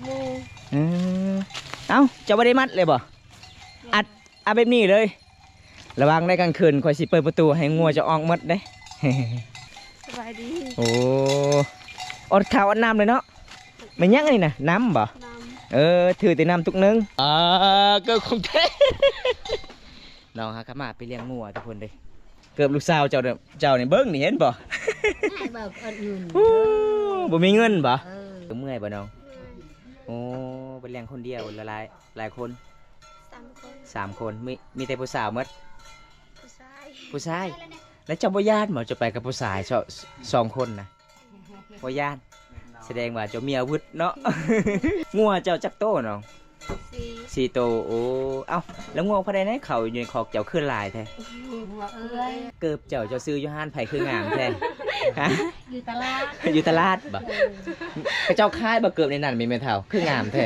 ໝູ່ ເອີ ເອົ້າ ເຈົ້າບໍ່ໄດ້ມັດເລີຍບໍ່? ອັດ ອັດແບບນີ້ເລີຍ. ລະວັງໄດ້ ກາງຄືນຂ້ອຍຊິເປີດປະຕູໃຫ້ງົວເຈົ້າອອກໝົດເດ້. ສະບາຍດີ. ໂອ້ ອອດເຂົ້າອອດນ້ຳເລີຍເນາະ. ແມ່ນຫຍັງອັນນີ້ນະ? ນ້ຳບໍ່? ນ້ຳ. ເອີ ຖືແຕ່ນ້ຳຕຸກໜຶ່ງ. ອ່າ ເກີບຂອງແທ້. ນ້ອງຫາກະມາໄປລ້ຽງງົວທຸກຄົນເດ້. ເກີບລູກສາວເຈົ້າ ເຈົ້ານີ້ເບິ່ງນີ້ເຫັນບໍ່? ອ້າຍເວົ້າເອົາເງິນ. ໂອ້ ບໍ່ມີເງິນບໍ່? ເອີ ເມື່ອຍບໍ່ນ້ອງ? ໂອ້ ໄປລ້ຽງຄົນດຽວ ລະຫຼາຍ ຫຼາຍຄົນ? ສາມຄົນ. ສາມຄົນ ມີ ມີແຕ່ຜູ້ສາວໝົດ? ຜູ້ຊາຍ. ຜູ້ຊາຍ? ແລ້ວເຈົ້າບໍ່ຢ້ານບໍ່ ເຈົ້າໄປກັບຜູ້ຊາຍ ສອງຄົນນະ? ບໍ່ຢ້ານ. ສະແດງວ່າເຈົ້າມີອາວຸດເນາະ. ງົວເຈົ້າຈັກໂຕນ້ອງ? ສີ່ ສີ່ໂຕ. ໂອ້ ເອົ້າ ແລ້ວງົວໃຜແດ່ ເຂົ້າຢູ່ໃນຄອກເຈົ້າຄືຫຼາຍແທ້? ງົວເອື້ອຍ. ເກີບເຈົ້າ ເຈົ້າຊື້ຢູ່ຮ້ານໃຜຄືງາມແທ້? ຮະ? ຢູ່ຕະຫຼາດ. ຢູ່ຕະຫຼາດບໍ່? ເອີ ເຂົາເຈົ້າຂາຍບໍ່ເກີບໃນນັ້ນ ແມ່ ແມ່ເຖົ້າ ຄືງາມແທ້?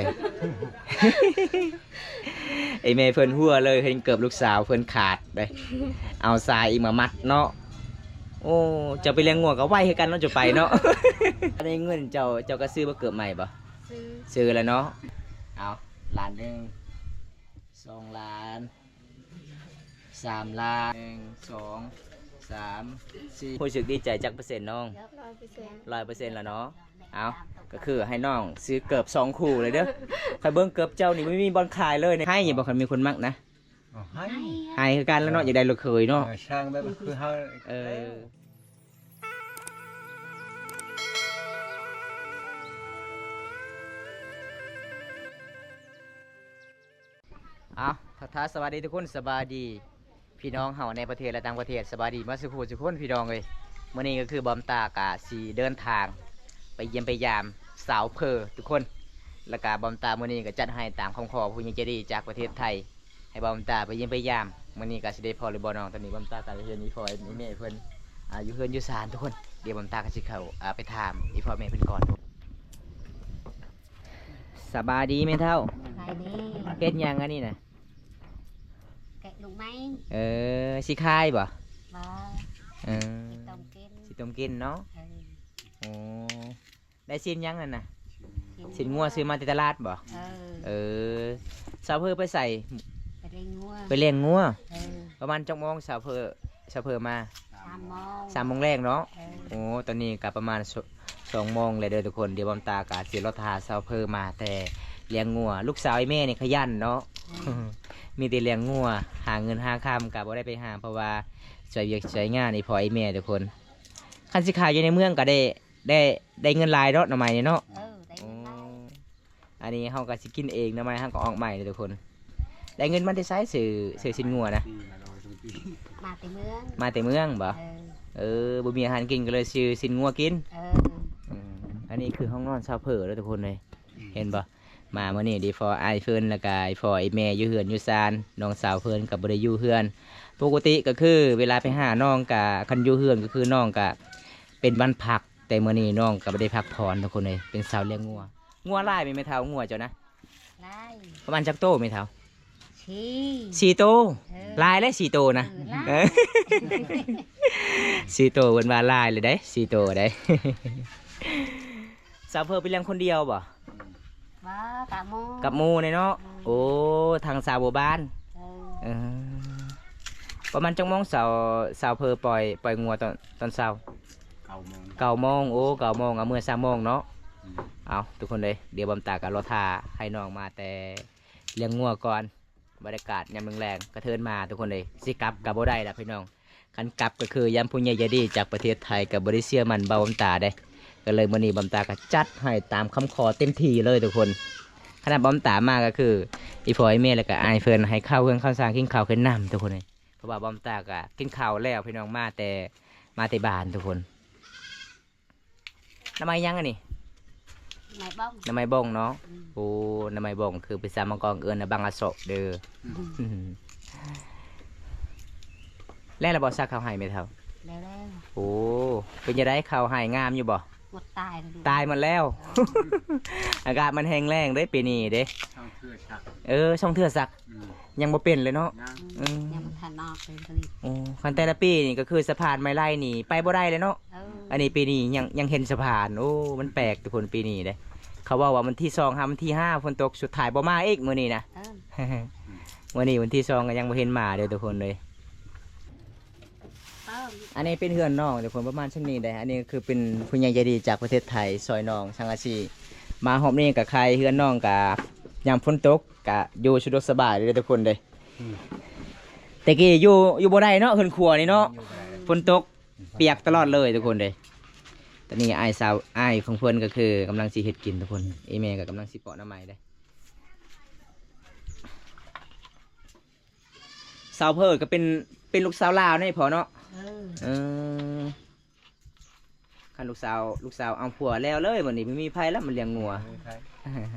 ໄອ້ແມ່ເພິ່ນຫົວເລີຍ ເຫັນເກີບລູກສາວເພິ່ນຂາດເດ້ ເອົາສາຍອີກມາມັດເນາະ. ໂອ້ ເຈົ້າໄປລ້ຽງງົວກໍໄວຄືກັນເນາະ ເຈົ້າໄປເນາະ. ອັນນີ້ເງິນເຈົ້າ ເຈົ້າກໍຊື້ບໍ່ເກີບໃໝ່ບໍ່? ຊື້ ຊື້ແລ້ວເນາະ. ເອົາ ລ້ານໜຶ່ງ ສອງລ້ານ ສາມລ້ານ ໜຶ່ງ ສອງ ສາມ ສີ່. ຮູ້ສຶກດີໃຈຈັກເປີເຊັນນ້ອງ? ຮ້ອຍເປີເຊັນ. ຮ້ອຍເປີເຊັນແລ້ວເນາະ. ເອົາ ກໍຄືໃຫ້ນ້ອງຊື້ເກີບສອງຄູ່ເລີຍເດີ້. ຂ້ອຍເບິ່ງເກີບເຈົ້ານີ້ບໍ່ມີບ່ອນຂາຍເລີຍ. ໃຫ້ຢູ່ບໍ່ ຄັນມີຄົນມັກນະ? ໃຫ້ ໃຫ້ຄືກັນແລ້ວເນາະ. ເອີ ຢາກໄດ້ລູກເຂີຍເນາະ. ເອີ ຊ່າງແບບຄືເຮົາ. ເອີ ເອົາ ທັກທາຍສະຫວັດດີທຸກຄົນ. ສະບາຍດີ ພີ່ນ້ອງເຮົາໃນປະເທດ ແລະ ຕ່າງປະເທດ. ສະບາຍດີໝົດສູ່ຜູ້ສູ່ຄົນ ພີ່ນ້ອງເອີຍ. ມື້ນີ້ກໍຄືບ່າວຕາກະຊິເດີນທາງໄປຢ້ຽມໄປຢາມສາວເພີທຸກຄົນ. ແລ້ວກະບ່າວຕາມື້ນີ້ກໍຈັດໃຫ້ຕາມຄຳຂໍຜູ້ໃຫຍ່ໃຈດີຈາກປະເທດໄທ ໃຫ້ບ່າວຕາໄປຢ້ຽມໄປຢາມ. ມື້ນີ້ກໍຊິໄດ້ພໍຫຼືບໍ່ນ້ອງ? ຕອນນີ້ບ່າວຕາກໍເຫັນອີ່ພໍ່ອີ່ແມ່ເພິ່ນ ອ່າ ຢູ່ເຮືອນຢູ່ຊານທຸກຄົນ. ດຽວບ່າວຕາກໍຊິເຂົ້າ ອ່າ ໄປຖາມອີ່ພໍ່ແມ່ເພິ່ນກ່ອນ. ສະບາຍດີແມ່ເຖົ້າ. ສະບາຍດີ. ເຮັດຫຍັງອັນນີ້ນະ? ແກະລູກໄມ້. ເອີ ຊິຂາຍບໍ່? ບໍ່. ເອີ ຊິຕົ້ມກິນ. ຊິຕົ້ມກິນເນາະ. ເອີ ໂອ້ ໄດ້ຊີ້ນຫຍັງນັ້ນນະ? ຊີ້ນ ຊີ້ນງົວ. ຊື້ມາແຕ່ຕະຫຼາດບໍ່? ເອີ ເອີ ສາວເພີໄປໃສ? ໄປລ້ຽງງົວ. ໄປລ້ຽງງົວ. ເອີ ປະມານຈັກໂມງສາວເພີ ສາວເພີມາ? ສາມໂມງ. ສາມໂມງແລງເນາະ. ເອີ ໂອ້ ຕອນນີ້ກໍປະມານ ສ- ສອງໂມງແລ້ວເດີທຸກຄົນ. ດຽວບ່າວຕາກໍຊິລໍຖ້າສາວເພີມາແຕ່ລ້ຽງງົວ. ລູກສາວອີ່ແມ່ນີ້ຂະຫຍັນເນາະ. ເອີ ມີແຕ່ລ້ຽງງົວ ຫາເງິນຫາຄຳກໍບໍ່ໄດ້ໄປຫາ ເພາະວ່າຊ່ວຍວຽກຊ່ວຍງານອີ່ພໍ່ອີ່ແມ່ທຸກຄົນ. ຄັນຊິຂາຍຢູ່ໃນເມືອງກໍໄດ້ ໄດ້ ໄດ້ເງິນຫຼາຍເນາະ ໜໍ່ໄມ້ນີ້ເນາະ. ເອີ ໄດ້ເງິນຫຼາຍ. ໂອ້ ອັນນີ້ເຮົາກໍຊິກິນເອງ ໜໍ່ໄມ້ເຮົາກໍອອກໃໝ່ເດ້ທຸກຄົນ. ໄດ້ເງິນມາແຕ່ໃສ ຊື້ ຊື້ຊີ້ນງົວນະ? ມາແຕ່ເມືອງ. ມາແຕ່ເມືອງບໍ່? ເອີ ເອີ ບໍ່ມີອາຫານກິນກໍເລີຍຊື້ຊີ້ນງົວກິນ. ເອີ ອືມ ອັນນີ້ຄືຫ້ອງນອນສາວເພີເດີທຸກຄົນເອີຍ. ເຫັນບໍ່? ມາມື້ນີ້ໄດ້ພໍອ້າຍເພິ່ນ ແລ້ວກະໄດ້ພໍອີ່ແມ່ຢູ່ເຮືອນຢູ່ຊານ. ນ້ອງສາວເພິ່ນກໍບໍ່ໄດ້ຢູ່ເຮືອນ. ປົກກະຕິກໍຄືເວລາໄປຫານ້ອງກະ ຄັນຢູ່ເຮືອນກໍຄືນ້ອງກະເປັນວັນພັກ. ແຕ່ມື້ນີ້ນ້ອງກໍບໍ່ໄດ້ພັກຜ່ອນທຸກຄົນເອີຍ ເປັນສາວລ້ຽງງົວ. ງົວຫຼາຍແມ່ນ ແມ່ເຖົ້າ ງົວເຈົ້ານະ? ຫຼາຍ. ປະມານຈັກໂຕແມ່ເຖົ້າ? ສີ່ ສີ່ໂຕ. ເອີ ຫຼາຍແລ້ວສີ່ໂຕນະ. ເອີ ຫຼາຍ. ເອີ ສີ່ໂຕ ເພິ່ນວ່າຫຼາຍເລີຍເດ້ ສີ່ໂຕເດ້. ສາວເພີໄປລ້ຽງຄົນດຽວບໍ່? ບໍ່ ກັບໝູ່. ກັບໝູ່ແດ່ເນາະ. ອືມ ໂອ້ ທາງຊາວໝູ່ບ້ານ. ເອີ ເອີ ປະມານຈັກໂມງສາວ ສາວເພີປ່ອຍ ປ່ອຍງົວຕອນ ຕອນເຊົ້າ? ເກົ້າໂມງ. ເກົ້າໂມງ. ໂອ້ ເກົ້າໂມງ ເອົາເມືອສາມໂມງເນາະ. ອືມ ເອົາ ທຸກຄົນເອີຍ ດຽວບ່າວຕາກໍລໍຖ້າໃຫ້ນ້ອງມາແຕ່ລ້ຽງງົວກ່ອນ. ບັນຍາກາດຍາມແລງໆ ກະເທີນມາທຸກຄົນເອີຍ. ຊິກັບກໍບໍ່ໄດ້ລະພີ່ນ້ອງ. ຄັນກັບກໍຄືຢ້ານຜູ້ໃຫຍ່ໃຈດີຈາກປະເທດໄທກໍບໍ່ໄດ້ເຊື່ອໝັ້ນບ່າວຕາເດ້. ກໍເລີຍມື້ນີ້ບ່າວຕາກໍຈັດໃຫ້ຕາມຄຳຂໍເຕັມທີ່ເລີຍທຸກຄົນ. ຂະໜາດບ່າວຕາມາກໍຄື ອີ່ພໍ່ອີ່ແມ່ ແລ້ວກໍອ້າຍເພິ່ນໃຫ້ເຂົ້າເຮືອນເຂົ້າຊານ ກິນເຂົ້າກິນນ້ຳທຸກຄົນເອີຍ. ເພາະວ່າບ່າວຕາກໍກິນເຂົ້າແລ້ວພີ່ນ້ອງ ມາແຕ່ ມາແຕ່ບ້ານທຸກຄົນ. ໜໍ່ໄມ້ຫຍັງອັນນີ້? ໜໍ່ໄມ້ບົ້ງ. ໜໍ່ໄມ້ບົ້ງເນາະ. ອືມ ໂອ້ ໜໍ່ໄມ້ບົ້ງ ຄືພາສາບາງກອກເອີ້ນວ່າບັ້ງອາເຊາະເດີ. ອືມ ແລ້ວລະບໍ່ ຊາກເຂົ້າໄຮ່ແມ່ເຖົ້າ? ແລ້ວແລ້ວ. ໂອ້ ເປັນຈັ່ງໃດ ເຂົ້າໄຮ່ງາມຢູ່ບໍ່? ໝົດຕາຍແລ້ວລູກ. ຕາຍໝົດແລ້ວ. ອາກາດມັນແຫ້ງແລ້ງເດ້ປີນີ້ເດ້. ສອງເທື່ອຊັກ. ເອີ ສອງເທື່ອຊັກ. ອືມ ຍັງບໍ່ເປັນເລີຍເນາະ. ຍັງ. ອືມ ຍັງບໍ່ທັນອອກຜົນຜະລິດ. ໂອ້ ຄັນແຕ່ລະປີນີ້ກໍຄືສະພານໄມ້ໄລ່ນີ້ໄປບໍ່ໄດ້ເລີຍເນາະ. ເອີ ອັນນີ້ປີນີ້ຍັງ ຍັງເຫັນສະພານ. ໂອ້ ມັນແປກທຸກຄົນປີນີ້ເດ້. ເຂົາເວົ້າວ່າວັນທີສອງຫາວັນທີຫ້າຝົນຕົກ ສຸດທ້າຍບໍ່ມາອີກມື້ນີ້ນະ. ເອີ ມື້ນີ້ວັນທີສອງກໍຍັງບໍ່ເຫັນມາເດີ້ທຸກຄົນເອີຍ. ເອີ ອັນນີ້ເປັນເຮືອນນ້ອງທຸກຄົນ ປະມານຊ່ຳນີ້ເດ້. ອັນນີ້ກໍຄືເປັນຜູ້ໃຫຍ່ໃຈດີຈາກປະເທດໄທ ຊ່ອຍນ້ອງສັງກະສີ. ມາຮອບນີ້ກໍໄຄເຮືອນນ້ອງ ກໍຍາມຝົນຕົກກໍຢູ່ສະດວກສະບາຍເດີ້ທຸກຄົນເດ້. ອືມ ແຕ່ກີ້ຢູ່ ຢູ່ບໍ່ໄດ້ເນາະ ເຮືອນຄົວນີ້ເນາະ ຢູ່ບໍ່ໄດ້ ຝົນຕົກ ປຽກຕະຫຼອດເລີຍທຸກຄົນເດ້. ຕອນນີ້ອ້າຍສາວ ອ້າຍຂອງເພິ່ນກໍຄືກຳລັງຊິເຮັດກິນທຸກຄົນ. ອີ່ແມ່ກໍກຳລັງຊິເປາະໜໍ່ໄມ້ເດ້. ສາວເພີກໍເປັນ ເປັນລູກສາວລາວເນາະພໍ່ເນາະ. ເອີ ເອີ ຄັນລູກສາວ ລູກສາວເອົາຜົວແລ້ວເລີຍ ບັດນີ້ບໍ່ມີໃຜລະມາລ້ຽງງົວ. ບໍ່ມີໃຜ ອື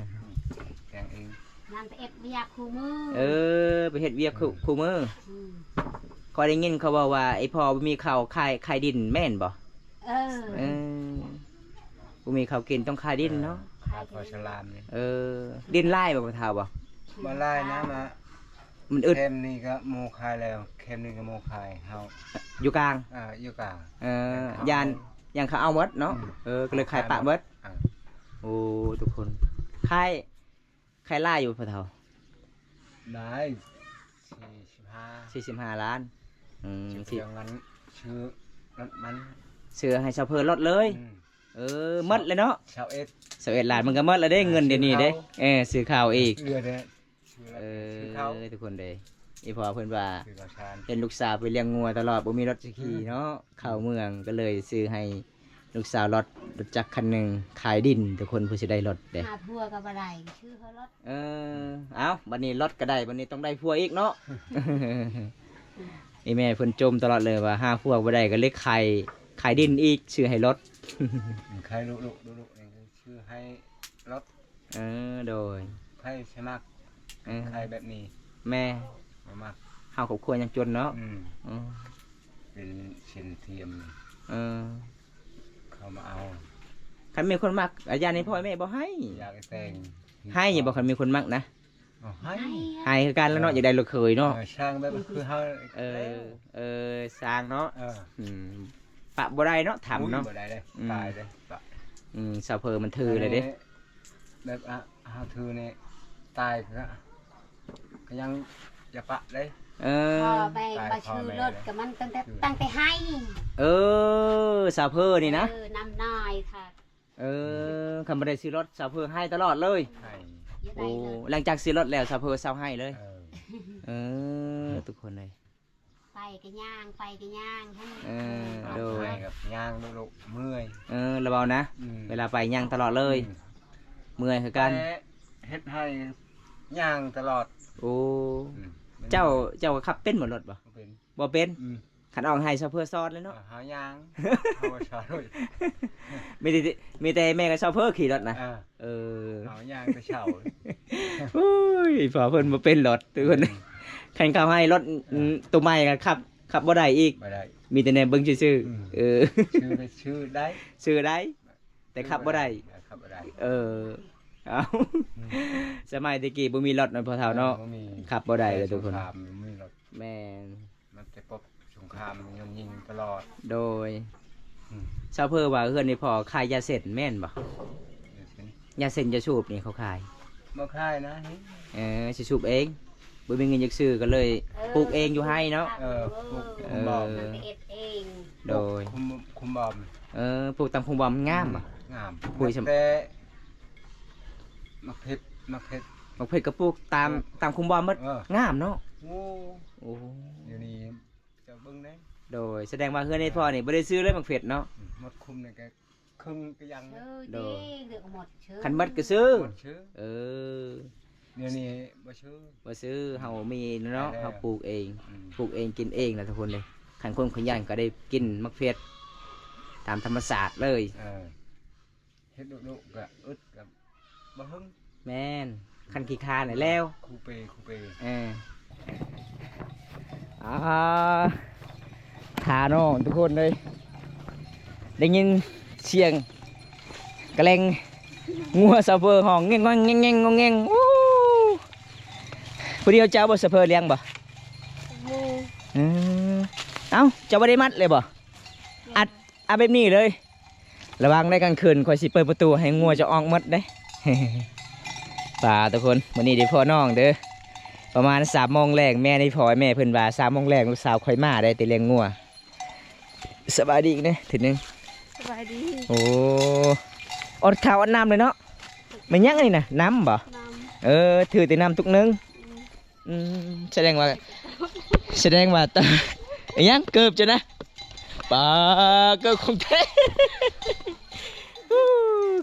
ມ ລ້ຽງເອງ. ນາງໄປເຮັດວຽກຄູ່ມື້. ເອີ ໄປເຮັດວຽກຄູ່ ອືມ ຄູ່ມື້. ອືມ ຂ້ອຍໄດ້ຍິນເຂົາເວົ້າວ່າ ໄອ້ພໍ່ບໍ່ມີເຂົ້າຂາຍ ຂາຍດິນແມ່ນບໍ່? ເອີ ເອີ ບໍ່ມີເຂົ້າກິນຕ້ອງຂາຍດິນເນາະ. ເອີ ຂາຍພໍສະຫຼາມນີ້. ເອີ ດິນຫຼາຍບໍ່ພໍ່ເຖົ້າບໍ່? ບໍ່ຫຼາຍນະ ມາ ມັນອຶດ. ແຄມນີ້ກໍໝູ່ຂາຍແລ້ວ ແຄມນີ້ກໍໝູ່ຂາຍ ເຮົາຢູ່ກາງ. ເອີ ຢູ່ກາງ. ເອີ ຢ້ານ ຢ້ານເຂົາເອົາໝົດເນາະ. ອືມ ເອີ ກໍເລີຍຂາຍປະໝົດ. ເອີ ໂອ້ ທຸກຄົນ ຂາຍ ຂາຍຫຼາຍຢູ່ບໍ່ພໍ່ເຖົ້າ? ຫຼາຍ ສີ່ສິບຫ້າ ສີ່ສິບຫ້າລ້ານ. ອືມ ຊິເອົາເງິນຊື້ລົດມັນ ຊື້ໃຫ້ຊາວເພີລົດເລີຍ. ອືມ ເອີ ໝົດເລີຍເນາະ ຊາວເອັດ ຊາວເອັດລ້ານ ມັນກໍໝົດແລ້ວເດ້. ອ່າ ເງິນດຽວນີ້ເດ້ ຊື້ເຂົ້າ ເອີ ຊື້ເຂົ້າອີກ. ເອີ ເອີ ຊື້ເຂົ້າ ທຸກຄົນເດ້. ອີ່ພໍ່ເພິ່ນວ່າ ຊື້ເຂົ້າສານ ເຫັນລູກສາວໄປລ້ຽງງົວຕະຫຼອດ ບໍ່ມີລົດຊິຂີ່ເນາະ. ອືມ ເຂົ້າເມືອງກໍເລີຍຊື້ໃຫ້ລູກສາວລົດ ລົດຈັກຄັນໜຶ່ງ ຂາຍດິນທຸກຄົນ ເພື່ອຊິໄດ້ລົດເດ້. ຫາຜົວກໍບໍ່ໄດ້ ຊື້ເຂົາລົດ. ເອີ ເອົ້າ ບັດນີ້ລົດກໍໄດ້ ບັດນີ້ຕ້ອງໄດ້ຜົວອີກເນາະ. ອີ່ແມ່ເພິ່ນຈົ່ມຕະຫຼອດເລີຍວ່າ ຫາຜົວບໍ່ໄດ້ກໍເລີຍຂາຍ ຂາຍດິນອີກ ຊື້ໃຫ້ລົດ. ຂາຍລຸໆ ລຸໆ ຊື້ໃຫ້ລົດ. ເອີ ໂດຍ ໃຜຊິມັກ ເອີ ຂາຍແບບນີ້. ແມ່ ບໍ່ມັກ ເຮົາຄອບຄົວຍາກຈົນເນາະ. ອືມ ອືມ ເປັນເສັ້ນທຽມ. ເອີ ເຂົາມາເອົາ. ຄັນມີຄົນມັກ ອາ ຢ້ານໃຫ້ພໍ່ແມ່ບໍ່ໃຫ້. ຢາກໃຫ້ແຕ່ງ. ໃຫ້ຢູ່ບໍ່ ຄັນມີຄົນມັກນະ? ເອົາ ໃຫ້ ໃຫ້ຄືກັນແລ້ວເນາະ. ເອີ ຢາກໄດ້ລູກເຂີຍເນາະ. ເອີ ຊ່າງແບບຄືເຮົາ. ເອີ ເອີ ຊ່າງເນາະ. ເອີ ອືມ ປະບໍ່ໄດ້ເນາະ ຖາມເນາະ. ໂອ້ຍ ບໍ່ໄດ້ເດ້ ອືມ ຕາຍເດ້ ປະ. ອືມ ຊາວເພີມັນຖືເລີຍເດ້ ແບບ ອ່າ ເຮົາຖືນີ້ຕາຍກໍ ກໍຍັງຢ່າປະເດ້. ເອີ ພໍ່ແມ່ ຕາຍ ບໍ່ຊື້ລົດກໍມັນຕັ້ງແຕ່ ອືມ ຕັ້ງແຕ່ໃຫ້. ເອີ ຊາວເພີນີ້ນະ. ເອີ ນ້ຳນາຍຄັກ. ເອີ ຄັນບໍ່ໄດ້ຊື້ລົດ ຊາວເພີໃຫ້ຕະຫຼອດເລີຍ. ໃຫ້ ໂອ້ ຫຼັງຈາກຊື້ລົດແລ້ວ ຊາວເພີເຊົາໃຫ້ເລີຍ. ເອີ ເອີ ທຸກຄົນເລີຍ ໄປກໍຍ່າງ ໄປກໍຍ່າງ. ເອີ ໂດຍ ໄປກໍຍ່າງ ເມື່ອຍ. ເອີ ລະເວົ້ານະ ອືມ ເວລາໄປຍ່າງຕະຫຼອດເລີຍ. ອືມ ເມື່ອຍຄືກັນ ແຕ່ເຮັດໃຫ້ຍ່າງຕະຫຼອດ. ໂອ້ ອືມ ເຈົ້າ ເຈົ້າຂັບເປັນບໍ່ລົດບໍ່? ບໍ່ເປັນ ບໍ່ເປັນ. ອືມ ຄັນອອກໃຫ້ຊາວເພີສອນເລີຍເນາະ. ເອີ ເຮົາຍ່າງ ເຮົາບໍ່ສອນ. ມີແຕ່ ມີແຕ່ແມ່ກັບຊາວເພີຂີ່ລົດນະ. ເອີ ເອີ ເຮົາຍ່າງແຕ່ເຊົ້າ. ໂອ້ຍ ພໍ່ເພິ່ນບໍ່ເປັນລົດ ທຸກຄົນ. ອືມ ຄັນເຂົາໃຫ້ລົດ ເອີ ໂຕໃໝ່ກໍຂັບ ຂັບບໍ່ໄດ້ອີກ. ບໍ່ໄດ້ ມີແຕ່ແນວເບິ່ງຊື່ໆ. ອືມ ເອີ ຊື້ໄດ້ ຊື້ໄດ້ ແຕ່ຂັບບໍ່ໄດ້ ຂັບບໍ່ໄດ້. ເອີ ເອົ້າ ອືມ ສະໄໝແຕ່ກີ້ບໍ່ມີລົດເນາະພໍ່ເຖົ້າເນາະ. ເອີ ບໍ່ມີ ຂັບບໍ່ໄດ້ເລີຍທຸກຄົນ. ສົງຄາມບໍ່ມີລົດ. ແມ່ນ ມັນຈະພົບສົງຄາມ ໂດນຍິງຕະຫຼອດ. ໂດຍ ອືມ ຊາວເພີວ່າເຮືອນນີ້ພໍ່ຂາຍຢາເສັ້ນແມ່ນບໍ່? ຢາເສັ້ນ ຢາເສັ້ນຢາສູບນີ້ເຂົາຂາຍ? ບໍ່ຂາຍນະ. ເອີ ຊິສູບເອງ ບໍ່ມີເງິນຢາກຊື້ກໍເລີຍ ເອີ ປູກເອງຢູ່ໄຮ່ເນາະ. ເອີ ປູກ ເອີ ຄຸມບອມ ເຮັດເອງ. ໂດຍ ຄຸມ ຄຸມບອມ. ເອີ ປູກຕາມຄຸມບອມງາມບໍ່? ອືມ ງາມ ແຕ່ ໝາກເຜັດ ໝາກເຜັດ ໝາກເຜັດກໍປູກຕາມ ປູກຕາມຄຸມບອມໝົດ. ເອີ ງາມເນາະ. ໂອ້ ໂອ້ ດຽວນີ້ເຈົ້າເບິ່ງເດ້. ໂດຍ ສະແດງວ່າເຮືອນໃຫ້ພໍ່ນີ້ບໍ່ໄດ້ຊື້ເລີຍໝາກເຜັດເນາະ. ອືມ ໝົດຄຸມນີ້ກໍເຄິ່ງກະຍັງ. ໂດຍ ຄັນໝົດກໍຊື້. ໝົດຊື້. ເອີ ດຽວນີ້ບໍ່ຊື້ ບໍ່ຊື້. ເຮົາມີເນາະ ເຮົາປູກເອງ. ອືມ ປູກເອງກິນເອງນະທຸກຄົນເດ້. ຄັນຄົນຂະຫຍັນກໍໄດ້ກິນໝາກເຜັດຕາມທຳມະຊາດເລີຍ. ເອີ ເຮັດດຸໆກໍອຶດກໍບໍ່ເຖິງ. ແມ່ນ ຄັນຂີ້ຄ້ານແລ້ວ ຄູເປ ຄູເປ. ເອີ ອ່າ ຖ້ານ້ອງທຸກຄົນເລີຍ ໄດ້ຍິນສຽງກະແລງງົວຊາວເພີຮ້ອງແງງໆ ໂອ້ ຜູ້ດຽວເຈົ້າບໍ່ ຊາວເພີລ້ຽງບໍ່? ອືມ ເອົ້າ ເຈົ້າບໍ່ໄດ້ມັດເລີຍບໍ່? ອັດ ເອົາແບບນີ້ເລີຍ ລະວັງໄດ້ກາງຄືນ ຂ້ອຍຊິເປີດປະຕູໃຫ້ງົວເຈົ້າອອກໝົດເດ້. ປາທຸກຄົນ ມື້ນີ້ໄດ້ພໍ້ນ້ອງເດີ ປະມານສາມໂມງແລງ ແມ່ໄດ້ພໍ້ແມ່ເພິ່ນວ່າສາມໂມງແລງລູກສາວຂ້ອຍມາໄດ້ແຕ່ລ້ຽງງົວ. ສະບາຍດີອີກເດີເທື່ອໜຶ່ງ ສະບາຍດີ. ໂອ້ ອອດເຂົ້າອອດນ້ຳເລີຍເນາະ. ແມ່ນຫຍັງອັນນີ້ນະ ນ້ຳບໍ? ນ້ຳ. ເອີ ຖືແຕ່ນ້ຳຕຸກໜຶ່ງ. ອືມ ອືມ ສະແດງວ່າ ສະແດງວ່າ ອີຫຍັງ ເກີບເຈົ້ານະ ປາ ເກີບຂອງແທ້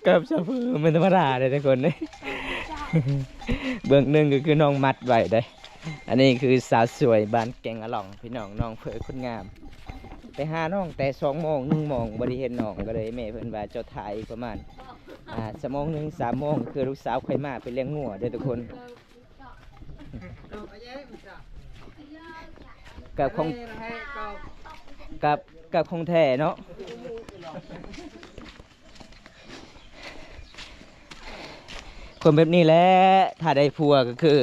ເກີບຊາວເຟີ ບໍ່ແມ່ນທຳມະດາເດ້ທຸກຄົນເດ້ ເບື້ອງໜຶ່ງກໍຄືນ້ອງມັດໄວ້ເດ້. ອັນນີ້ຄືສາວສວຍບ້ານແກ່ງອະຫຼອງ ພີ່ນ້ອງ ນ້ອງເຟີຄົນງາມ ໄປຫານ້ອງແຕ່ສອງໂມງ ໜຶ່ງໂມງ ບໍ່ໄດ້ເຫັນນ້ອງ ກໍເລີຍແມ່ເພິ່ນວ່າເຈົ້າຖ້າອີກປະມານ ອ່າ ຊົ່ວໂມງໜຶ່ງ ສາມໂມງ ຄືລູກສາວຂ້ອຍມາໄປລ້ຽງງົວເດີທຸກຄົນ. ກັບຂອງ ກັບ ກັບຂອງແທ້ເນາະ ຄົນແບບນີ້ແຫຼະ ຖ້າໄດ້ຜົວກໍຄື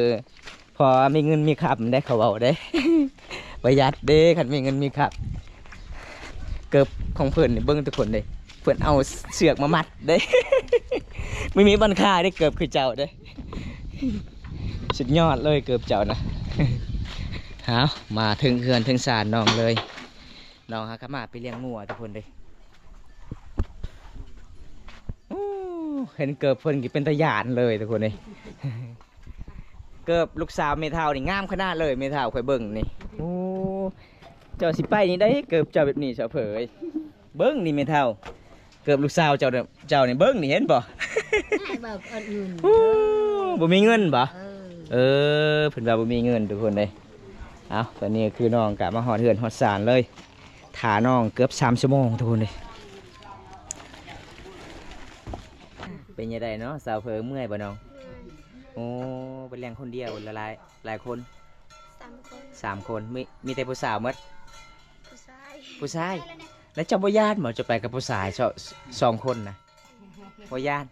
ພໍມີເງິນມີຄຳໄດ໋ ເຂົາເວົ້າເດ້ ປະຢັດເດ້ ຄັນມີເງິນມີຄຳ. ເກີບຂອງເພິ່ນນີ້ເບິ່ງທຸກຄົນເດ້ ເພິ່ນເອົາເຊືອກມາມັດເດ້ ບໍ່ມີບ່ອນຄາຍເດ້ ເກີບຄືເຈົ້າເດ້ ສຸດຍອດເລີຍເກີບເຈົ້ານະ. ເອົາ ມາເຖິງເຮືອນເຖິງຊານນ້ອງເລີຍ ນ້ອງຫາກະມາໄປລ້ຽງງົວທຸກຄົນເດ້. ໂອ້ ເຫັນເກີບເພິ່ນກໍເປັນຕາຢ້ານເລີຍທຸກຄົນເດ້. ເກີບລູກສາວແມ່ເຖົ້ານີ້ງາມຂະໜາດເລີຍ ແມ່ເຖົ້າຂ້ອຍເບິ່ງນີ້. ໂອ້ ເຈົ້າຊິໄປນີ້ໄດ້ເກີບເຈົ້າແບບນີ້ ສາວເຜີຍ ເບິ່ງນີ້ແມ່ເຖົ້າ ເກີບລູກສາວເຈົ້າ ເຈົ້ານີ້ເບິ່ງນີ້ ເຫັນບໍ່? ໂອ້ ບໍ່ມີເງິນບໍ່? ເອີ ເອີ ເພິ່ນວ່າບໍ່ມີເງິນທຸກຄົນເດ້. ເອົາ ຕອນນີ້ກໍຄືນ້ອງກະມາຮອດເຮືອນຮອດຊານເລີຍ ຖ້ານ້ອງເກືອບສາມຊົ່ວໂມງທຸກຄົນເດ້. ເປັນຈັ່ງໃດເນາະ ສາວເຜີ ເມື່ອຍບໍ່ນ້ອງ? ເມື່ອຍ. ໂອ້ ໄປລ້ຽງຄົນດຽວ ຫຼືຫຼາຍ ຫຼາຍຄົນ? ສາມຄົນ. ສາມຄົນ ມີ ມີແຕ່ຜູ້ສາວໝົດ? ຜູ້ຊາຍ. ຜູ້ຊາຍ? ແລ້ວເຈົ້າບໍ່ຢ້ານບໍ່ ເຈົ້າໄປກັບຜູ້ຊາຍ ສ- ສອງຄົນນະ? ບໍ່ຢ້ານ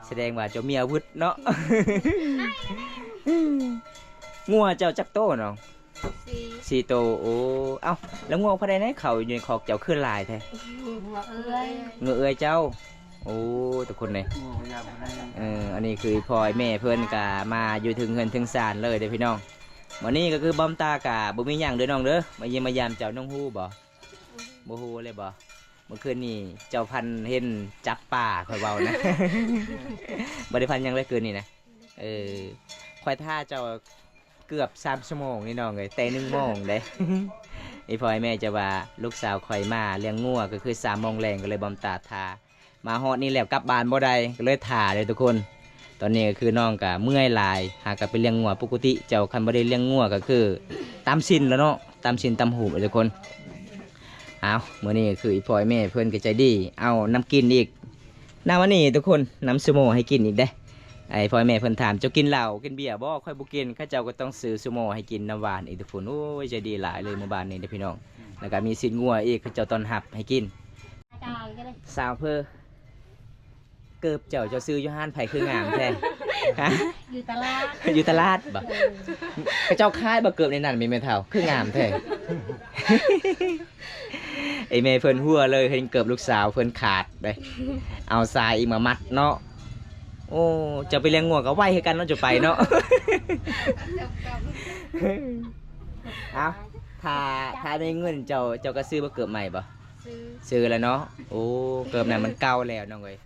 ສະແດງວ່າເຈົ້າມີອາວຸດເນາະ. ງົວເຈົ້າຈັກໂຕນ້ອງ? ສີ່ ສີ່ໂຕ. ໂອ້ ເອົ້າ ແລ້ວງົວໃຜແດ່ ເຂົ້າຢູ່ໃນຄອກເຈົ້າຄືຫຼາຍແທ້? ງົວເອື້ອຍ. ງົວເອື້ອຍເຈົ້າ. ໂອ້ ທຸກຄົນເອີຍ ເອີ ອັນນີ້ຄືພໍ່ແມ່ເພິ່ນກະມາຢູ່ເທິງເຮືອນເທິງຊານເລີຍເດ້ພີ່ນ້ອງ. ມື້ນີ້ກໍຄືບອມຕາກະບໍ່ມີຫຍັງເດີນ້ອງເດີ ມາຢ້ຽມມາຢາມເຈົ້າ. ນ້ອງຮູ້ບໍ່? ບໍ່ຮູ້ເລີຍບໍ່? ມື້ຄືນນີ້ເຈົ້າພັນເຫັນຈັບປາ ຂ້ອຍເວົ້ານະ ບໍ່ໄດ້ພັນຫຍັງເລີຍຄືນນີ້ນະ. ເອີ ຂ້ອຍຖ້າເຈົ້າເກືອບສາມຊົ່ວໂມງນີ້ນ້ອງເອີຍ ແຕ່ໜຶ່ງໂມງເດ້. ອີ່ພໍ່ອີ່ແມ່ຈະວ່າລູກສາວຂ້ອຍມາລ້ຽງງົວ ກໍຄືສາມໂມງແລງ ກໍເລີຍບອມຕາຖ້າ ມາຮອດນີ້ແລ້ວກັບບ້ານບໍ່ໄດ້ ກໍເລີຍຖ້າເດ້ທຸກຄົນ. ຕອນນີ້ກໍຄືນ້ອງກໍເມື່ອຍຫຼາຍ ຫາກໍໄປລ້ຽງງົວ. ປົກກະຕິເຈົ້າຄັນບໍ່ໄດ້ລ້ຽງງົວກໍຄືຕາມສິນແລ້ວເນາະ ຕາມສິນຕາມຫູກເດ້ທຸກຄົນ. ອ້າວ ມື້ນີ້ກໍຄືອີ່ພໍ່ອີ່ແມ່ເພິ່ນກໍໃຈດີ ເອົານ້ຳກິນອີກ ນ້ຳອັນນີ້ທຸກຄົນ ນ້ຳຊູໂມໃຫ້ກິນອີກເດ້. ໄອ້ພໍ່ແມ່ເພິ່ນຖາມ ເຈົ້າກິນເຫຼົ້າກິນເບຍບໍ່? ຂ້ອຍບໍ່ກິນ. ເຂົາເຈົ້າກໍຕ້ອງຊື້ຊູໂມໃຫ້ກິນ ນ້ຳຫວານອີກທຸກຄົນ. ໂອ້ຍ ໃຈດີຫຼາຍເລີຍໝູ່ບ້ານນີ້ເດ້ພີ່ນ້ອງ. ແລ້ວກໍມີຊີ້ນງົວອີກ ເຂົາເຈົ້າຕ້ອນຮັບໃຫ້ກິນ. ສາວເພີ ເກີບເຈົ້າ ເຈົ້າຊື້ຢູ່ຮ້ານໃຜຄືງາມແທ້? ຮະ? ຢູ່ຕະຫຼາດ. ຢູ່ຕະຫຼາດບໍ່? ເອີ ເຂົາເຈົ້າຂາຍບໍ່ເກີບໃນນັ້ນ ແມ່ເຖົ້າ ຄືງາມແທ້? ໄອ້ແມ່ເພິ່ນຫົວເລີຍ ເຫັນເກີບລູກສາວເພິ່ນຂາດເດ້ ເອົາສາຍອີກມາມັດເນາະ. ໂອ້ ເຈົ້າໄປລ້ຽງງົວກໍໄວຄືກັນເນາະ ເຈົ້າໄປເນາະ. ເອົ້າ ຖ້າ ຖ້າມີເງິນເຈົ້າ ເຈົ້າກໍຊື້ບໍ່ເກີບໃໝ່ບໍ່? ຊື້ ຊື້ແລ້ວເນາະ. ໂອ້ ເກີບນັ້ນມັນເກົ່າແລ້ວນ້ອງເອີຍ.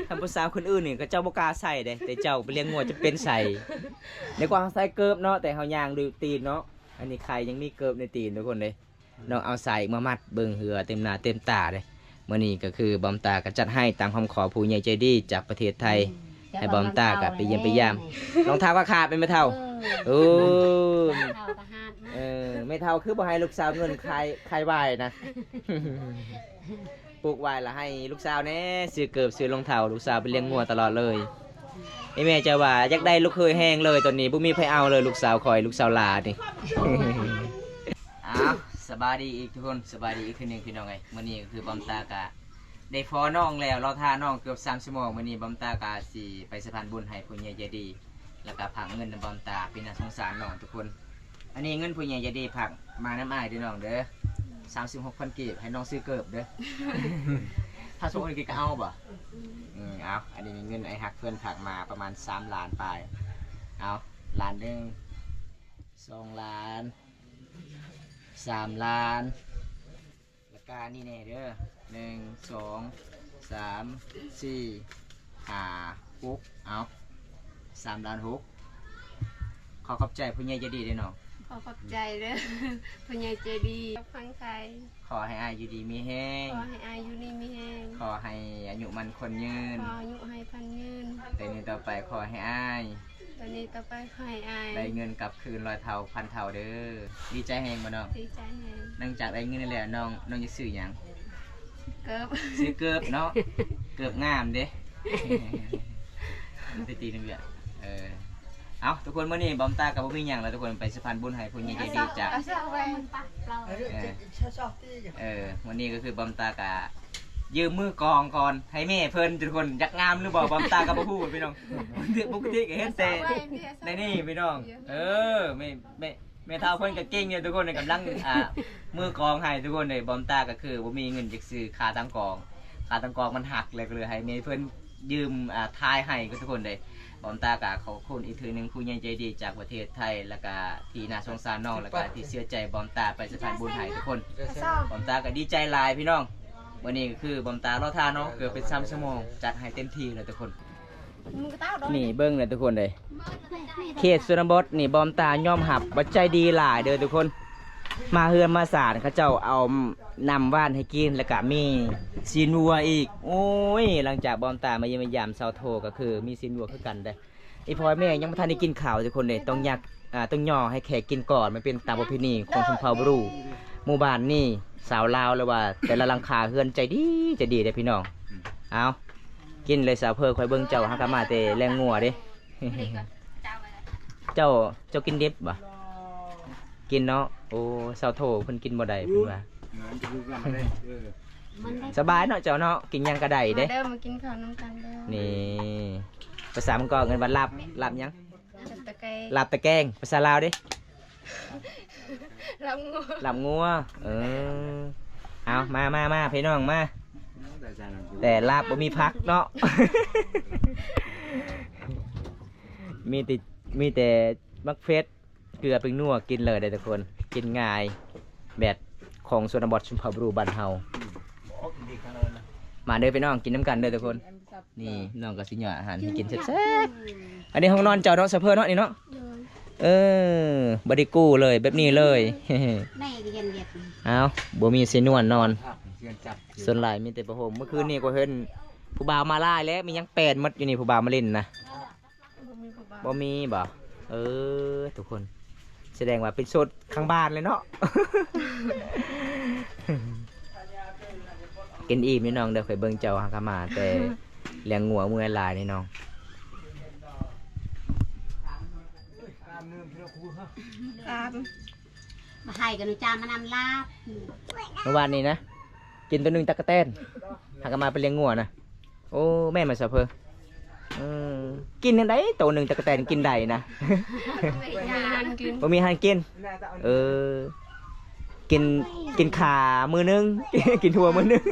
ຄັນຜູ້ສາວຄົນອື່ນນີ້ ເຂົາເຈົ້າບໍ່ກ້າໃສ່ເດ້ ແຕ່ເຈົ້າໄປລ້ຽງງົວຈະເປັນໃສ່. ໃນກວ່າເຮົາໃສ່ເກີບເນາະ ແຕ່ເຮົາຍ່າງດ້ວຍຕີນເນາະ. ອັນນີ້ໃຄຍັງມີເກີບໃນຕີນທຸກຄົນເດ້. ນ້ອງເອົາສາຍອີກມາມັດເບິ່ງເຫື່ອເຕັມໜ້າເຕັມຕາເດ້. ມື້ນີ້ກໍຄືບອມຕາກໍຈັດໃຫ້ຕາມຄຳຂໍຜູ້ໃຫຍ່ໃຈດີຈາກປະເທດໄທ ໃຫ້ບອມຕາກໍໄປຢ້ຽມໄປຢາມ. ລອງເທົ້າກໍຂາດແມ່ນບໍ່ເຖົ້າ? ເອີ ໂອ້ ເທົ້າກໍຫາດມາ. ເອີ ແມ່ເຖົ້າຄືບໍ່ໃຫ້ລູກສາວເງິນຂາຍ ຂາຍຫວາຍນະ? ປູກຫວາຍລະໃຫ້ລູກສາວແດ່ ຊື້ເກີບ ຊື້ລອງເທົ້າ ລູກສາວໄປລ້ຽງງົວຕະຫຼອດເລີຍ. ອີ່ແມ່ຈະວ່າຢາກໄດ້ລູກເຂີຍແຮງເລີຍ ຕອນນີ້ບໍ່ມີໃຜເອົາເລີຍ ລູກສາວຂ້ອຍ ລູກສາວຫຼ້ານີ້. ອ້າວ ສະບາຍດີອີກທຸກຄົນ ສະບາຍດີອີກເທື່ອໜຶ່ງພີ່ນ້ອງເອີຍ. ມື້ນີ້ກໍຄືບອມຕາກະໄດ້ພໍ້ນ້ອງແລ້ວ ລໍຖ້ານ້ອງເກືອບສາມຊົ່ວໂມງ. ມື້ນີ້ບອມຕາກະຊິໄປສະພານບຸນໃຫ້ຜູ້ໃຫຍ່ໃຈດີ ແລ້ວກະຝາກເງິນນຳບອມຕາ ເປັນໜ້າສົງສານນ້ອງທຸກຄົນ. ອັນນີ້ເງິນຜູ້ໃຫຍ່ໃຈດີຝາກມານຳອ້າຍເດີນ້ອງເດີ ສາມສິບຫົກພັນກີບ ໃຫ້ນ້ອງຊື້ເກີບເດີ. ຖ້າສົ່ງອັນນີ້ກໍເອົາບໍ່? ອືມ ເອົາ ອັນນີ້ເງິນອ້າຍຮັກເພິ່ນຝາກມາປະມານສາມລ້ານປາຍ. ເອົາ ລ້ານໜຶ່ງ ສອງລ້ານ ສາມລ້ານ ແລ້ວກະນີ້ແດ່ເດີ ໜຶ່ງ ສອງ ສາມ ສີ່ ຫ້າ ຫົກ ເອົາ ສາມລ້ານຫົກ. ຂໍຂອບໃຈຜູ້ໃຫຍ່ໃຈດີເດີນ້ອງ. ຂໍຂອບໃຈເດີ ຜູ້ໃຫຍ່ໃຈດີ ຟັງໄທ. ຂໍໃຫ້ອ້າຍຢູ່ດີມີແຮງ. ຂໍໃຫ້ອ້າຍຢູ່ດີມີແຮງ. ຂໍໃຫ້ອາຍຸໝັ້ນຂວັນຍືນ. ຂໍອາຍຸໃຫ້ຂວັນຍືນ. ແຕ່ນີ້ຕໍ່ໄປຂໍໃຫ້ອ້າຍ ແຕ່ນີ້ຕໍ່ໄປຂໍໃຫ້ອ້າຍ ໄດ້ເງິນກັບຄືນຮ້ອຍເທົ່າພັນເທົ່າເດີ. ດີໃຈແຮງບໍ່ນ້ອງ? ດີໃຈແຮງ. ຫຼັງຈາກໄດ້ເງິນແລ້ວ ນ້ອງ ນ້ອງຈະຊື້ຫຍັງ? ເກີບ. ຊື້ເກີບເນາະ ເກີບງາມເດ້. ຕິດໆ ນຳເວຍ ເອີ ເອົາ ທຸກຄົນ ມື້ນີ້ບອມຕາກໍບໍ່ມີຫຍັງແລ້ວທຸກຄົນ ໄປສະພານບຸນໃຫ້ຜູ້ໃຫຍ່ໃຈດີຈາກ ເອີ ເອີ ມື້ນີ້ກໍຄືບອມຕາກະຢືມມືກອງກ່ອນໃຫ້ແມ່ເພິ່ນທຸກຄົນ. ຢາກງາມຫຼືບໍ່ ບອມຕາກໍບໍ່ຮູ້ພີ່ນ້ອງ. ປົກກະຕິກໍເຫັນແຕ່ໃນນີ້ພີ່ນ້ອງ. ເອີ ແມ່ ແມ່ ແມ່ເຖົ້າເພິ່ນກໍເກັ່ງຢູ່ທຸກຄົນ ກຳລັງ ອ່າ ມືກອງໃຫ້ທຸກຄົນເດ້. ບອມຕາກໍຄືບໍ່ມີເງິນຈັກຊື້ຂາຕັ້ງກອງ ຂາຕັ້ງກອງມັນຫັກ ແລ້ວກໍເລີຍໃຫ້ແມ່ເພິ່ນຢືມ ອ່າ ຖ່າຍໃຫ້ທຸກຄົນເດ້. ບອມຕາກໍຂອບຄຸນອີກເທື່ອໜຶ່ງ ຜູ້ໃຫຍ່ໃຈດີຈາກປະເທດໄທ ແລ້ວກະທີ່ໜ້າສົງສານນ້ອງ ແລ້ວກະທີ່ເຊື່ອໃຈບອມຕາໄປສະພານບຸນໃຫ້ທຸກຄົນ. ບອມຕາກໍດີໃຈຫຼາຍພີ່ນ້ອງ. ມື້ນີ້ກໍຄືບອມຕາລໍຖ້ານ້ອງເກືອບເປັນສາມຊົ່ວໂມງ ຈັດໃຫ້ເຕັມທີ່ເລີຍທຸກຄົນ. ນີ້ເບິ່ງເດີທຸກຄົນເອີຍ ເຂດຊົນນະບົດນີ້ ບອມຕາຍອມຮັບວ່າໃຈດີຫຼາຍເດີທຸກຄົນ. ມາເຮືອນມາຊານ ເຂົາເຈົ້າເອົານ້ຳຫວານໃຫ້ກິນ ແລ້ວກະມີຊີ້ນວັວອີກ. ໂອ້ຍ ຫຼັງຈາກບອມຕາມາຢ້ຽມມາຢາມຊາວໂທ ກໍຄືມີຊີ້ນວັວຄືກັນເດ້. ອີ່ພໍ່ແມ່ຍັງບໍ່ທັນໄດ້ກິນເຂົ້າທຸກຄົນເດ້ ຕ້ອງຍາກ ອ່າ ຕ້ອງຍໍໃຫ້ແຂກກິນກ່ອນ. ມັນເປັນຕາມປະເພນີຂອງຊົນເຜົ່າບຣູ. ໝູ່ບ້ານນີ້ ຊາວລາວ ຫຼືວ່າແຕ່ລະຫຼັງຄາເຮືອນໃຈດີ ໃຈດີເດ້ພີ່ນ້ອງ. ເອົາ ກິນເລີຍສາວເພີ ຂ້ອຍເບິ່ງເຈົ້າຫາກະມາແຕ່ລ້ຽງງົວເດ້. ເຈົ້າ ເຈົ້າກິນດິບບໍ່? ກິນເນາະ. ໂອ້ ຊາວໂທເພິ່ນກິນບໍ່ໄດ້ເພິ່ນວ່າ. ສະບາຍເນາະເຈົ້າເນາະ ກິນຫຍັງກະໄດ້ເດ້. ມາເດີ ມາກິນເຂົ້ານຳກັນເດີ. ນີ້ ພາສາມັນກໍເອີ້ນວ່າລາບ ລາບຫຍັງ? ລາບຕະແກງ. ລາບຕະແກງ ພາສາລາວເດ້? ລາບງົວ. ລາບງົວ. ເອີ ເອົາ ມາ ມາ ມາ ພີ່ນ້ອງມາ. ແຕ່ລາບບໍ່ມີຜັກເນາະ ມີແຕ່ ມີແຕ່ໝາກເຜັດ ເກືອ ແປ້ງນົວ ກິນເລີຍເດ້ທຸກຄົນ. ກິນງ່າຍ ແບບຂອງຊົນນະບົດ ຊົນເຜົ່າບຣູບ້ານເຮົາ. ມາເດີພີ່ນ້ອງ ກິນນຳກັນເດີທຸກຄົນ. ນີ້ນ້ອງກໍຊິຍໍອາຫານໃຫ້ກິນແຊບໆ. ອັນນີ້ຫ້ອງນອນເຈົ້າເນາະ ສາວເພີເນາະ ນີ້ເນາະ. ເອີ ບໍ່ໄດ້ກູ້ເລີຍ ແບບນີ້ເລີຍ. ແມ່ກໍຍັງເຮັດ. ເອົາ ບໍ່ມີໃສ່ນວນນອນ ສ່ວນຫຼາຍມີແຕ່ຜ້າຫົ່ມ. ມື້ຄືນນີ້ກໍເຫັນຜູ້ບ່າວມາຫຼາຍແລ້ວ ມີຫຍັງແປນໝົດຢູ່ນີ້ ຜູ້ບ່າວມາຫຼິ້ນນະ. ບໍ່ມີບໍ່? ເອີ ທຸກຄົນ ສະແດງວ່າເປັນໂສດຂ້າງບ້ານເລີຍເນາະ. ກິນອີ່ມນີ້ນ້ອງເດີ ຂ້ອຍເບິ່ງເຈົ້າຫາກະມາແຕ່ລ້ຽງງົວເມື່ອຍຫຼາຍນີ້ນ້ອງ. ມາໃຫ້ກັນຈາມານຳລາບ. ເມື່ອວານນີ້ນະ ກິນໂຕໜຶ່ງຕັກກະແຕນ ຫາກະມາໄປລ້ຽງງົວນະ. ໂອ້ ແມ່ນບໍ່ສາວເພີ? ເອີ ກິນຈັ່ງໃດໂຕໜຶ່ງຕັກກະແຕນກິນໄດ້ນະ? ບໍ່ມີອາຫານກິນ ບໍ່ມີອາຫານກິນ. ເອີ ກິນ ກິນຂາມື້ໜຶ່ງ ກິນຫົວມື້ໜຶ່ງ.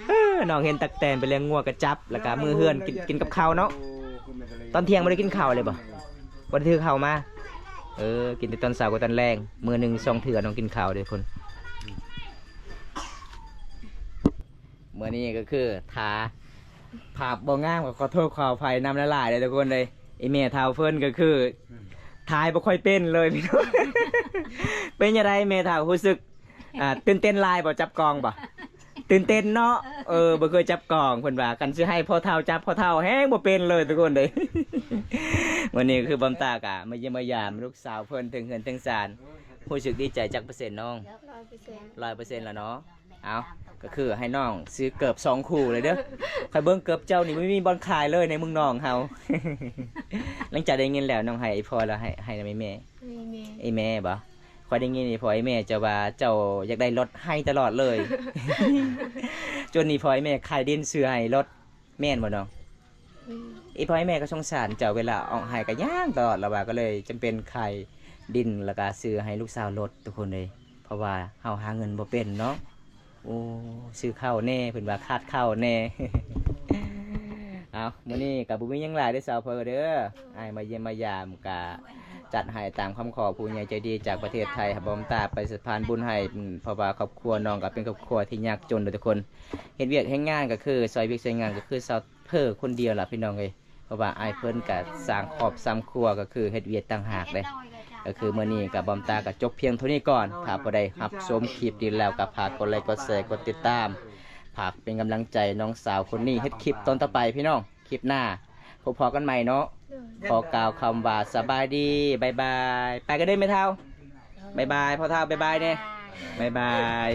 ເອີ ນ້ອງເຫັນຕັກກະແຕນໄປລ້ຽງງົວກະຈັບ ແລ້ວກະມື້ເຮືອນກິນ ກິນກັບເຂົ້າເນາະ. ຕອນທ່ຽງບໍ່ໄດ້ກິນເຂົ້າເລີຍບໍ່? ບໍ່ໄດ້ຖືເຂົ້າມາ. ເອີ ກິນແຕ່ຕອນເຊົ້າກັບຕອນແລງ ມື້ໜຶ່ງສອງເທື່ອນ້ອງກິນເຂົ້າເດ້ຄົນ. ມື້ນີ້ກໍຄືຖ້າພາບບໍ່ງາມກໍຂໍໂທດຂໍອະໄພນຳຫຼາຍໆເດີທຸກຄົນເດີ. ອີ່ແມ່ເຖົ້າເພິ່ນກໍຄືຖ່າຍບໍ່ຄ່ອຍເປັນເລີຍພີ່ນ້ອງ. ເປັນຈັ່ງໃດແມ່ເຖົ້າ ຮູ້ສຶກ ອ່າ ຕື່ນເຕັ້ນຫຼາຍບໍ່? ຈັບກ້ອງບໍ່? ຕື່ນເຕັ້ນເນາະ. ເອີ ບໍ່ເຄີຍຈັບກ້ອງ ເພິ່ນວ່າ ຄັນຊິໃຫ້ພໍ່ເຖົ້າຈັບ ພໍ່ເຖົ້າແຮງບໍ່ເປັນເລີຍທຸກຄົນເດີ. ມື້ນີ້ຄືບອມຕາກະມາຢ້ຽມມາຢາມລູກສາວເພິ່ນເຖິງເຮືອນເຖິງຊານ. ຮູ້ສຶກດີໃຈຈັກເປີເຊັນນ້ອງ? ຮ້ອຍເປີເຊັນ ຮ້ອຍເປີເຊັນແລ້ວເນາະ. ເອົາ ກໍຄືໃຫ້ນ້ອງຊື້ເກີບສອງຄູ່ເລີຍເດີ. ຂ້ອຍເບິ່ງເກີບເຈົ້ານີ້ບໍ່ມີບ່ອນຂາຍເລີຍໃນເມືອງນອງເຮົາ. ຫຼັງຈາກໄດ້ເງິນແລ້ວ ນ້ອງໃຫ້ອີ່ພໍ່ ແລ້ວໃຫ້ ໃຫ້ນຳອີ່ແມ່? ໃຫ້ແມ່. ອີ່ແມ່ບໍ່? ຂ້ອຍໄດ້ຍິນອີ່ພໍ່ອີ່ແມ່ເຈົ້າວ່າເຈົ້າຢາກໄດ້ລົດ ໄຫ້ຕະຫຼອດເລີຍ. ຈົນອີ່ພໍ່ອີ່ແມ່ຂາຍດິນຊື້ໃຫ້ລົດ ແມ່ນບໍ່ນ້ອງ? ແມ່ນ. ອີ່ພໍ່ອີ່ແມ່ກໍສົງສານເຈົ້າ ເວລາອອກໄຮ່ກໍຍ່າງຕະຫຼອດ ລະວ່າ ກໍເລີຍຈຳເປັນຂາຍດິນ ລະກະຊື້ໃຫ້ລູກສາວລົດທຸກຄົນເອີຍ. ເພາະວ່າເຮົາຫາເງິນບໍ່ເປັນເນາະ. ໂອ້ ຊື້ເຂົ້າແດ່ ເພິ່ນວ່າຂາດເຂົ້າແດ່. ເອົາ ມື້ນີ້ກໍບໍ່ມີຫຍັງຫຼາຍເດີສາວເພີເດີ ອ້າຍມາຢ້ຽມມາຢາມ ກະຈັດໃຫ້ຕາມຄຳຂໍຜູ້ໃຫຍ່ໃຈດີຈາກປະເທດໄທ ບອມຕາໄປສະພານບຸນໃຫ້ ເພາະວ່າຄອບຄົວນ້ອງກໍເປັນຄອບຄົວທີ່ຍາກຈົນເດີທຸກຄົນ ເຮັດວຽກເຮັດງານກໍຄື ຊ່ອຍວຽກຊ່ອຍງານກໍຄືຊາວເພີຄົນດຽວລະພີ່ນ້ອງເອີຍ. ເພາະວ່າອ້າຍເພິ່ນກະສ້າງຄອບສ້າງຄົວ ກໍຄືເຮັດວຽກຕ່າງຫາກເດ້. ກໍຄືມື້ນີ້ກະບອມຕາກະຈົບພຽງເທົ່ານີ້ກ່ອນ. ຖ້າຜູ້ໃດຮັບຊົມຄລິບນີ້ແລ້ວກະຝາກກົດໄລກ໌ ກົດແຊ ກົດຕິດຕາມ ຝາກເປັນກຳລັງໃຈນ້ອງສາວຄົນນີ້ເຮັດຄລິບຕອນຕໍ່ໄປພີ່ນ້ອງ. ຄລິບໜ້າພົບພໍ້ກັນໃໝ່ເນາະ. ຂໍກ່າວຄຳວ່າສະບາຍດີ ບາຍບາຍ. ໄປກັນເດີແມ່ເຖົ້າ. ບາຍບາຍ ພໍ່ເຖົ້າ ບາຍບາຍແດ່. ບາຍບາຍ.